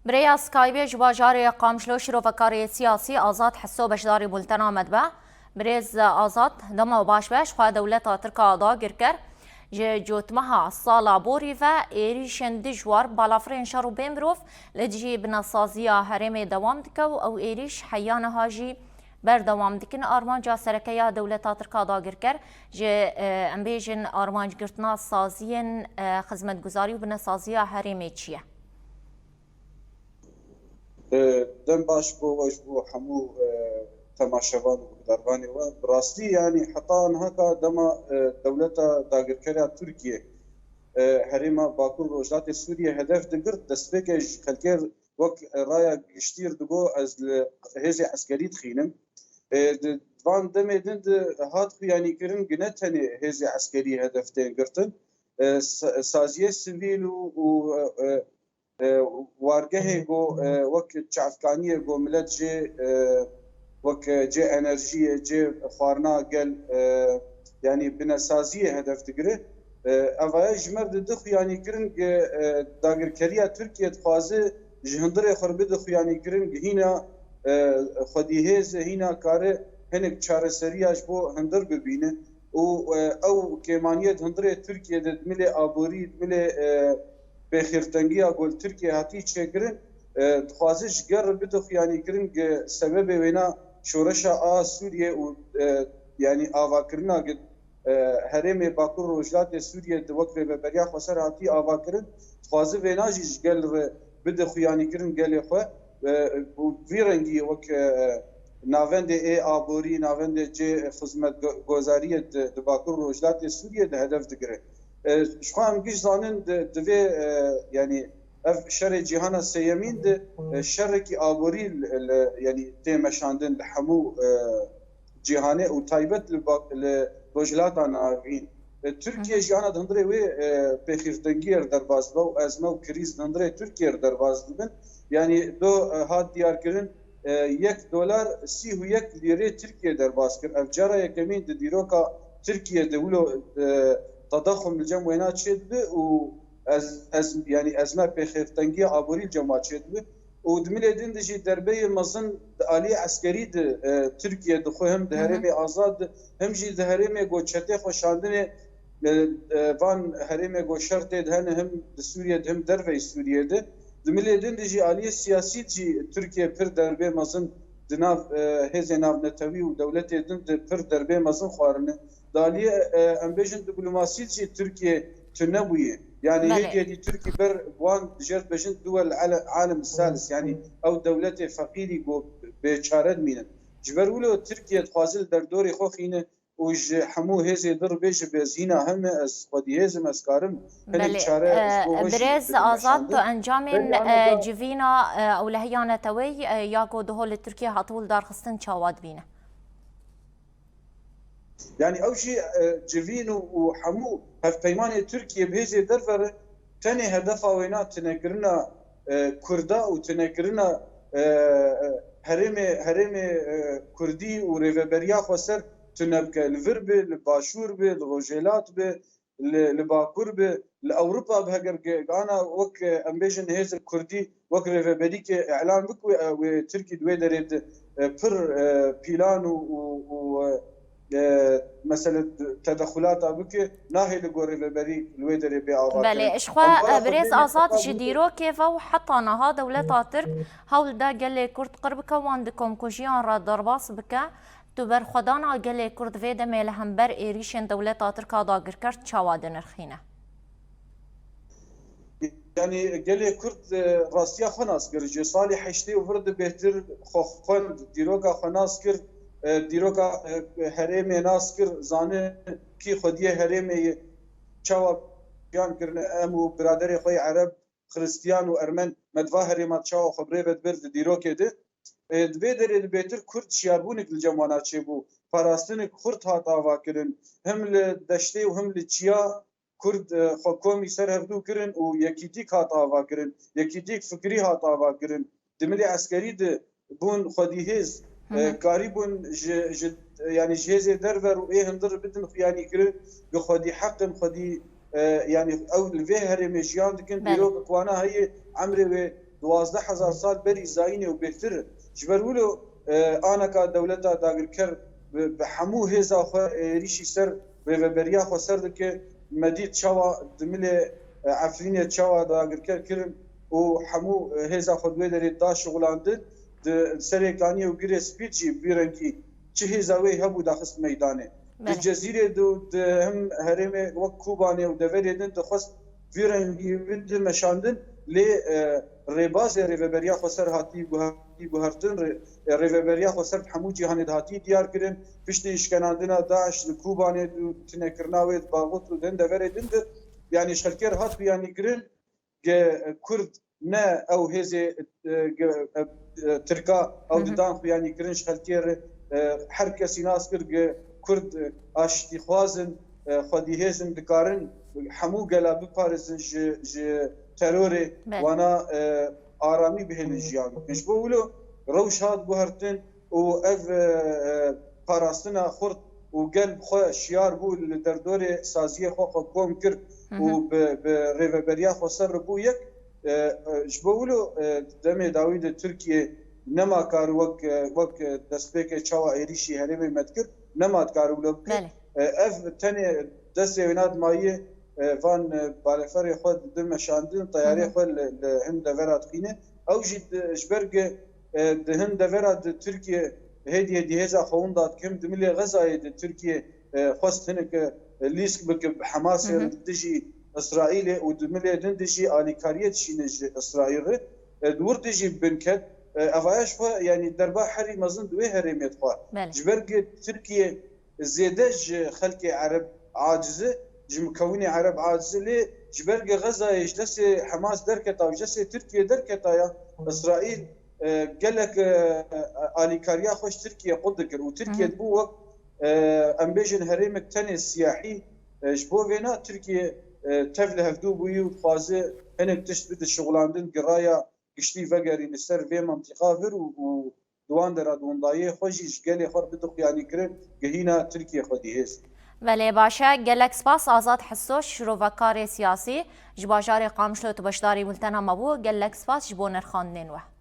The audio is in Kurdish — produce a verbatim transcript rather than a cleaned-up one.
Bi rêya Skype ji bajarê Qamişlo şîrovekarê siyasî Azad Heso beşdarî bultena me dibe. Birêz Azad, dema baş be, ji xwe dewleta Tirk a dagirker ji cotmeha sala borî ve êrîşên dijwar, balafirên şer û bê mirov li dijî binesaziya herêmê dewam dike û ew êrîş heya niha jî berdewam dikin. Armanca sereke ya dewleta Tirk a dagirker ji, e, em bêjin, armancgirtina saziyên, e, xizmetguzarî û binesaziya herêmê çi ye? E, dem baş bo we ji bo hemû, e, temaşevan û guhdarvanê we. Bi rastî, yanî heta niha ka dema, e, dewleta dagirker ya Tirkiye, e, herêma Bakur Rojhilatê Sûriye hedef digirt, destpêkê ji xelkê wek raya giştî re digo ez li hêzê eskerî dixînim. E, di van demê din de hat xuyanîkirin ku ne tenê hêzê eskerî hedef tên girtin. E, sa-, saziyê sivîl û, û, e, e, wargehê ku, e, wek çavkaniyê ku milet jê, e, wek, e, cê enerjiyê, cê xwarina gel, e, yanî binesaziyê hedef digire. E, evaya ji me re dide xuyanîkirin ku, e, dagirkeriya Tirkiye dixwaze ji hundirê xwe re bide xuyanîkirin ku hîna, e, xwedî hêz e, hîna kare hinek çareseriya ji bo hundir bibîne. Û, e, ew kêmaniyê di hundirê Tirkiye de, di milê aborî, di milê, e, pêxîrtengiya ku li Tirkiye hatî çêkirin, e, dixwaze ji gel re bide xuyanîkirin ku sebebê wêna şoreşa a Sûriye û, e, yanî avakirina ku, e, herêmê Bakur Rojhilatê Sûriye de wek rêveberiya xweser hatî avakirin, dixwaze vêna jî ji gel re bide xuyanîkirin gelê xwe, e, û vî rengî wek, e, navendê ê aborî, navendê cê xizmetgozariyê di, di Bakur Rojhilatê Sûriyê de hedef digire. E, ji xwe em giş zanin di, divê, e, yanî ev şerê cîhana sêyemîn de, e, şerekî aborî li, li, yanî tê meşandin li hemû, e, cîhanê û taybet li bak-, li Rojhilata Navîn. E, Tirkiye jî ana di hundirê wê, e, pêxîrtengiyê re derbas dibe û ezme û krîz di hundirê Tirkiye re derbas dibin. Yanî do, e, hat diyarkirin, e, yek dolar sî û yek lîrê Tirkiye derbas kir. Ev cara yekemîn di dîroka Tirkiye de wilo, e, tedaxum li cem wêna çêdibe û ez, ez, yanî ezme pêxêrtengiya aborî li cem wa çêdibe. Û di milê din de jî derbeyê mezin di aliyê eskerî de, e, Tirkiye dixwe, hem di herêmê azad de, hem jî di herêmê ku çetê xweşandinê, e, e, van herêmê ku şer tê de hene, hem di Sûriye de, hem derveyî Sûriye de. Di milê din de jî aliyê siyasî de jî Tirkiye pir derbê mezin di nav, e, hêzên navnetewî û dewletê din de pir derbê mezin xwarine. Di aliyê, e, em bêjin diplomasî de jî Tirkiye tune bûye. Yanî Belê. Hêdî hêdî Tirkî ber wan dijêr dibêjin duwel ale-, alem salis, yanî ew dewletê feqîrî ku bêçare dimînin. Ji ber wilo Tirkiye dixwaze li derdorê xwe xîne û ji hemû hêzê dir bêje, bi ez hîna him e, ez xwedî hêz im, ez karim hinek Belê, çare e, ji bo we jî birêz bidim Azad, meşandin. Tu encamên, Belê, ana e, da- civîna, e, ewlehiya neteweyî, e, ya ku diho li Tirkiye hatibû lidarxistin çawa dibîne? Yanî ew jî, e, civîn û, û hemû hevpeymanê Tirkiye bi hêzê derve re tenê hedefa wêna tunekirina, e, Kurda û tunekirina, e, e, herêmê, herêmê, e, Kurdî û rêveberiya xweser tune bike. Li vir be, li başûr be, li rojêlat be, li, li bakur be, li Ewropa be, heger ge-, ana wek, e, em bêjin hêzên Kurdî wek rêveberîkê îlan bike, wê, e, wê Tirkî di wê derê de, e, pir, e, pîlan û, û, û, e, e, mesele tedexulata bike, nahêle ku rêveberî li wê derê bê avakirin. Belê, ji xwe, Em bara e, xwe birêz bêne Azad, ji dîrokê ve û heta niha dewleta Tirk hewl da gelê Kurd qir bike, wan di komkujiyan re derbas bike. Tu berxwedana gelê Kurd vê demê li hember êrîşên dewleta Tirk a dagirker çawa dinirxîne? Yanî gelê Kurd, e, rastiya xwe nas kir. Ji salê heştê û vir de bêhtir xwe xwend, dîroka xwe nas kir. E, dîroka, e, herêmê nas kir, zane kî xwediyê herêmê ye, çawa jiyan kirine, em û biraderê xwe yê Ereb, Xiristiyan û Ermen, me di va herêma çawa xwe bi rê ve dibir di dîrokê de. E, di vê derê de bêhtir Kurd şiyarbûnek li cem wana çêbû. Parastinek xurt hat avakirin. Him li deştê û him li çiya Kurd, e, xwe komî ser hevdû kirin û yekîtîk hat avakirin. Yekîtîk fikrî hat avakirin. Di milê eskerî de bûn xwedî hêz, Hı hı. e, karîbûn ji, ji, yanî ji hêzê derve û ê hundir bidin xuyanîkirin, bi xwedî heq in, xwedî, e, yanî ew li vê herêmê jiyan dikin, Belê. dîrok bi wana heye, emrê wê duwazdeh hezar sal berî zayînê û bêhtir in. Ji ber wilo, e, aneka dewleta dagirker bi, bi hemû hêza xwe êrîşî ser rêveberiya xweser dike. Me dît çawa Dimilê, e, Efrînê çawa dagirker kirin û hemû, e, hêza xwe di wê derê da şixulandin. Di Serê Kaniyê û Girê Spî jî vî rengî çi hêza wê hebû daxist meydanê. Di Belê. Cezîrê de û di him herêmê wek Kobanê û deverê din dixwest vî rengî bide meşandin, lê, e, rêbazê Rêveberiya Xweser hatî guhe-, hatî guhertin, rê-, e, Rêveberiya Xweser di hemû cîhanê de hatî diyar kirin. Piştî şkenandina DAIŞ li Kobanê û tinekirina wê di Baxût û di hin deverê din de, yanî ji xelkê re hat biyanî kirin, ge Kurd ne ew hêzê, e, ge, e, e, Tirka ew Hı hı. didan xuyanî kirin ji xelkê re, e, her kesî nas kir ge Kurd, e, aştîxwaz in, e, xwedîhêz in, dikarin hemû gela biparêzin ji, ji terorê, Belê. wana, e, aramî bihêlin jiyan. Ji bo wilo rewş hat guhertin û ev, e, e, parastina xurt û gel bi xwe şiyar bû li derdorê saziyê xwe xwe kom kir Hı û hı. bi, bi rêveberiya xweser re bû yek. E, e, ji bo wilo, e, demê dawî de Tirkiye nema kar wek, e, wek, e, destpêkê çawa êrîşî herêmê me dikir, nema dikar wilo bike. Belê. E, ev tenê destê wêna dimaye, e, van, e, balêferê xwe didin meşandin, teyarê Hı hı. xwe li, li hin devera dixîne. Ew jî di, ji ber ge, e, di hin devera di Tirkiye hêdî hêdî hêza xwe winda dikim, di milê Xezayê di Tirkiye, e, xwest hinek, e, lîsk bike bi Hemasê Hı hı. re dijî Îsraîlê û di milê din dijî alîkariyê dişîne ji Îsraîl re. E, di wir dijî binket, e, evaya ji xwe, yanî derba herî mezin di wê herêmê dixwe. Belê. Ji ber ge Tirkiye zêde ji xelkê Ereb aciz e, ji mukewinê Ereb aciz e, lê ji ber ge Xezayê ji destê Hemas derketa û ji destê Tirkiye derketa ya, Îsraîl, e, gelek, e, alîkariya xwe ji Tirkiye qut dikir û Tirkiye Hı hı. dibû wek, e, em bêjin herêmek tenê siyahî, e, ji bo vêna Tirkiye, e, tev li hevdû bûyî û dixwaze hinek tişt bide şixulandin, giraya giştî vegerîne ser vê mentiqa vir û, û di wan dera di windayê xwe jî ji gelê xwe re bide xuyanîkirin, gihîna Tirkiye xwedîhêz. Belê, baş e. Gelek spas Azad Hisoş, şirovekarê siyasî ji bajarê Qamişlo, tu beşdarî bultena me bû. Gelek spas ji bo nirxandinên we.